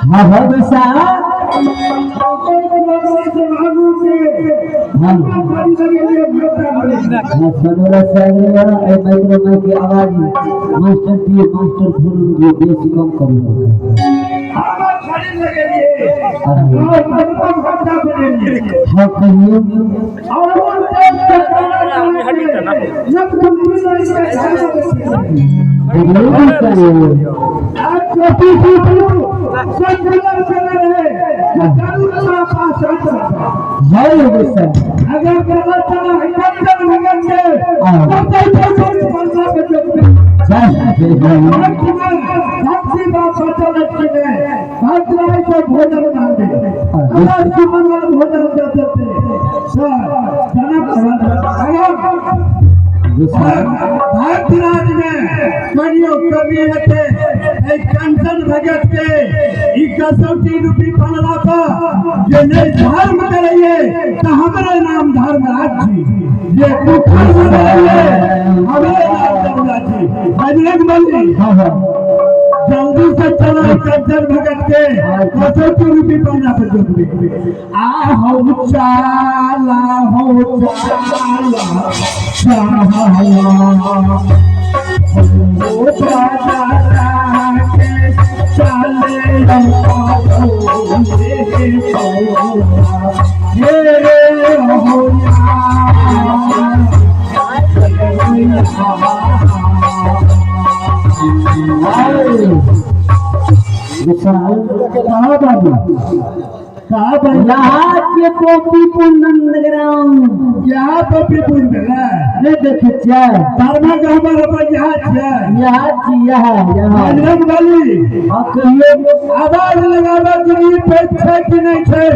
हाँ हाँ गुस्सा। हाँ सोनोरा सैंगरा ए माइक्रो माइक के आवाज मास्टर दिए मास्टर थोड़ी बेस कम करियो। हाँ कहियो। है गुस्सा। भारतराज में कनियो कमी हेतै एहि कंचन भगत के ई कसौटी रूपी बनला पर जे नहीं धर्म करैये तऽ हमरे नाम धर्मराज छी, जे कुकर्म करैये हमरे नाम धर्मराज छी। बजरंग बली जल्दी से चलो कंचन भगत के कसौटी रूपी बनला पर जोतबे। आ हो चाला हो चाला चाला हो चाला के चले रे हो। गुस्सा। कहाँ बाबू कहाँ बाबू? यहाँ के पोपीपुर नंदग्राम। यहाँ पपीपुर भेलै। नहीं देखे छियै? धर्मा गहबर अपन यहाँ छै। यहाँ छी यहाँ यहाँ। बजरंग बली। हाँ कहियो। आवाज लगाबऽ गरीब पेट छै कि नहि छै?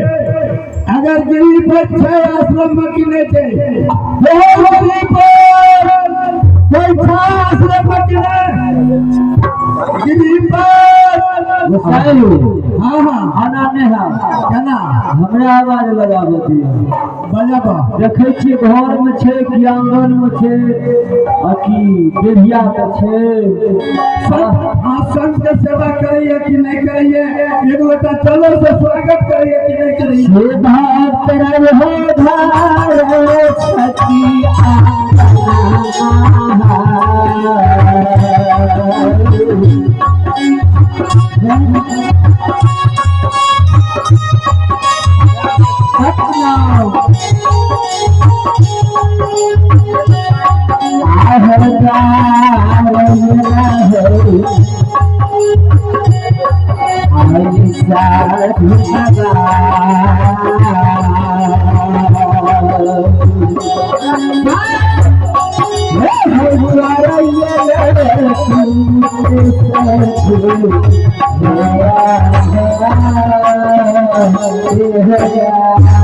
अगर गरीब पेट छै आश्रम में कि नहि छै? बहुत गरीब पेट कोई छै आश्रम में कि नहि? गरीब पेट। गुस्सा। हाँ हाँ। आना नहि है। केना? हमरा आवाज लगाबऽ दियौ। बजाबऽ। देखै छियै घर में छै कि आंगन में छै आ कि बेरिया के छै। हाँ संत के सेवा करैये कि नहि करैये? एक गोटा चलो से स्वागत करैये कि नहि करैये? से भक्त हो धार छथि। साधु। Yeah.